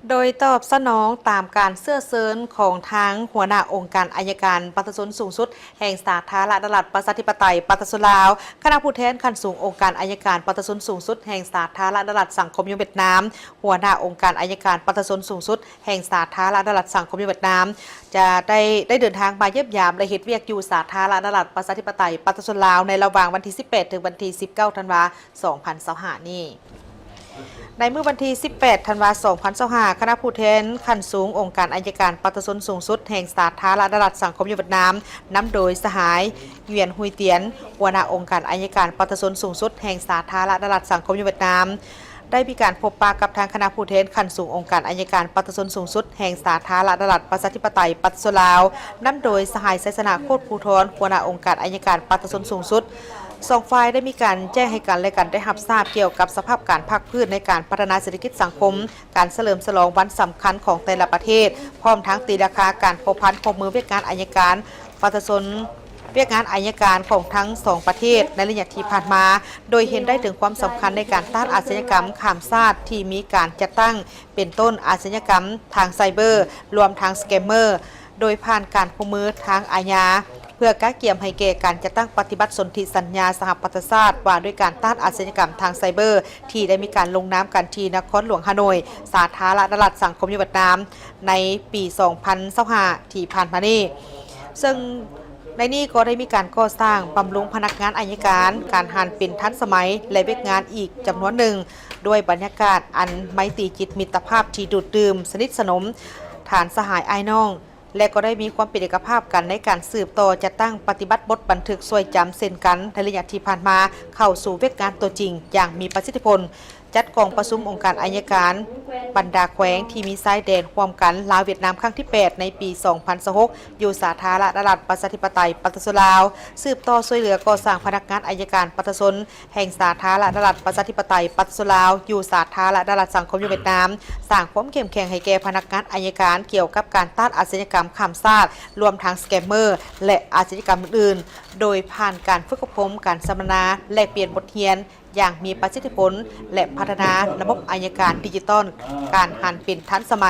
ໂດຍຕອບສະໜອງຕາມການເຊື້ອເຊີນຂອງທາງຫົວໜ້າອົງການໄອຍະການປະຊາຊົນສູງສຸດແຫ່ງສາທາລະນະລັດປະຊາທິປະໄຕປະຊາຊົນລາວ, ຄະນະຜູ້ແທນຂັ້ນສູງອົງການໄອຍະການປະຊາຊົນສູງສຸດແຫ່ງສາທາລະນະລັດສັງຄົມນິຍົມຫວຽດນາມ, ຫົວໜ້າອົງການໄອຍະການປະຊາຊົນສູງສຸດແຫ່ງສາທາລະນະລັດສັງຄົມນິຍົມຫວຽດນາມ ຈະໄດ້ ໄດ້ເດີນທາງມາຢ້ຽມຢາມ ແລະ ເຮັດວຽກຢູ່ສາທາລະນະລັດປະຊາທິປະໄຕປະຊາຊົນລາວ ໃນລະຫວ່າງວັນທີສິບແປດ ເຖິງວັນທີສິບເກົ້າ ທັນວາ ສອງພັນຊາວຫ້ານີ້. ໃນມື້ວັນທີສິບແປດ ທັນວາ ສອງພັນຊາວຫ້າ ຄະນະຜູ້ແທນຂັ້ນສູງອົງການໄອຍະການປະຊາຊົນສູງສຸດແຫ່ງສາທາລະນະລັດສັງຄົມນິຍົມຫວຽດນາມ ນຳໂດຍສະຫາຍ ຫຍວນ ຮຸຍຕຽນ ຫົວໜ້າອົງການໄອຍະການປະຊາຊົນສູງສຸດແຫ່ງສາທາລະນະລັດສັງຄົມນິຍົມຫວຽດນາມ ໄດ້ມີການພົບປະກັບທາງຄະນະຜູ້ແທນຂັ້ນສູງອົງການໄອຍະການປະຊາຊົນສູງສຸດແຫ່ງສາທາລະນະລັດປະຊາທິປະໄຕປະຊາຊົນລາວ ນຳໂດຍສະຫາຍ ໄຊຊະນະ ໂຄດພູທອນ ຫົວໜ້າອົງການໄອຍະການປະຊາຊົນສູງສຸດ. ສອງຝ່າຍໄດ້ມີການແຈ້ງໃຫ້ກັນ ແລະ ກັນໄດ້ຮັບຊາບກ່ຽວກັບສະພາບການພາກພື້ນໃນການພັດທະນາເສດຖະກິດສັງຄົມ, ການສະເຫຼີມສະຫຼອງວັນສຳຄັນຂອງແຕ່ລະປະເທດ, ພ້ອມທັງຕີລາຄາການພົວພັນຮ່ວມມືວຽກງານໄອຍະການປະຊາຊົນ, ວຽກງານໄອຍະການຂອງທັງສອງປະເທດໃນໄລຍະທີ່ຜ່ານມາ, ໂດຍເຫັນໄດ້ເຖິງຄວາມສຳຄັນໃນການຕ້ານອາຊະຍາກຳຂ້າມຊາດທີ່ມີການຈັດຕັ້ງ ເປັນຕົ້ນອາຊະຍາກຳທາງໄຊເບີ, ລວມທັງສະແກມເມີ, ໂດຍຜ່ານການຮ່ວມມືທາງອາຍາ ເພື່ອກະກຽມໃຫ້ແກ່ການຈັດຕັ້ງປະຕິບັດສົນທິສັນຍາສະຫະປະຊາຊາດວ່າດ້ວຍການຕ້ານອາຊະຍາກຳທາງໄຊເບີ ທີ່ໄດ້ມີການລົງນາມກັນທີ່ນະຄອນຫຼວງຮາໂນຍ, ສາທາລະນະລັດສັງຄົມນິຍົມຫວຽດນາມ ໃນປີສອງພັນຊາວຫ້າທີ່ຜ່ານມານີ້. ເຊິ່ງໃນນີ້ກໍໄດ້ມີການກໍ່ສ້າງບຳລຸງພະນັກງານໄອຍະການ, ການຫັນເປັນທັນສະໄໝ ແລະ ວຽກງານອີກຈຳນວນໜຶ່ງ, ດ້ວຍບັນຍາກາດອັນໄມຕີຈິດມິດຕະພາບທີ່ດູດດື່ມ, ສະໜິດສະໜົມ, ຖານສະຫາຍອ້າຍນ້ອງ ແລະ ກໍໄດ້ມີຄວາມເປັນເອກະພາບກັນໃນການສືບຕໍ່ຈັດຕັ້ງປະຕິບັດບົດບັນທຶກຊ່ວຍຈຳເຊັ່ນກັນ ໃນໄລຍະທີ່ຜ່ານມາເຂົ້າສູ່ວຽກງານຕົວຈິງຢ່າງມີປະສິດທິຜົນ, ຈັດກອງປະຊຸມອົງການໄອຍະການບັນດາແຂວງທີ່ມີຊາຍແດນຮ່ວມກັນລາວ-ຫວຽດນາມຄັ້ງທີແປດໃນປີສອງພັນຊາວຫົກ ຢູ່ສາທາລະນະລັດປະຊາທິປະໄຕປະຊາຊົນລາວ, ສືບຕໍ່ຊ່ວຍເຫຼືອກໍ່ສ້າງພະນັກງານໄອຍະການປະຊາຊົນ ແຫ່ງສາທາລະນະລັດປະຊາທິປະໄຕປະຊາຊົນລາວ ຢູ່ສາທາລະນະລັດສັງຄົມນິຍົມຫວຽດນາມ, ສ້າງຄວາມເຂັ້ມແຂງໃຫ້ແກ່ພະນັກງານໄອຍະການກ່ຽວກັບການຕ້ານອາຊະຍາກຳຂ້າມຊາດ, ລວມທັງສະແກມເມີ ແລະ ອາຊະຍາກຳອື່ນໆ, ໂດຍຜ່ານການຝຶກອົບຮົມ, ການສຳມະນາ, ແລກປ່ຽນບົດຮຽນຢ່າງມີປະສິດທິຜົນ ແລະ ພັດທະນາລະບົບໄອຍະການດິຈິຕອນ, ການຫັນເປັນທັນສະໄໝ.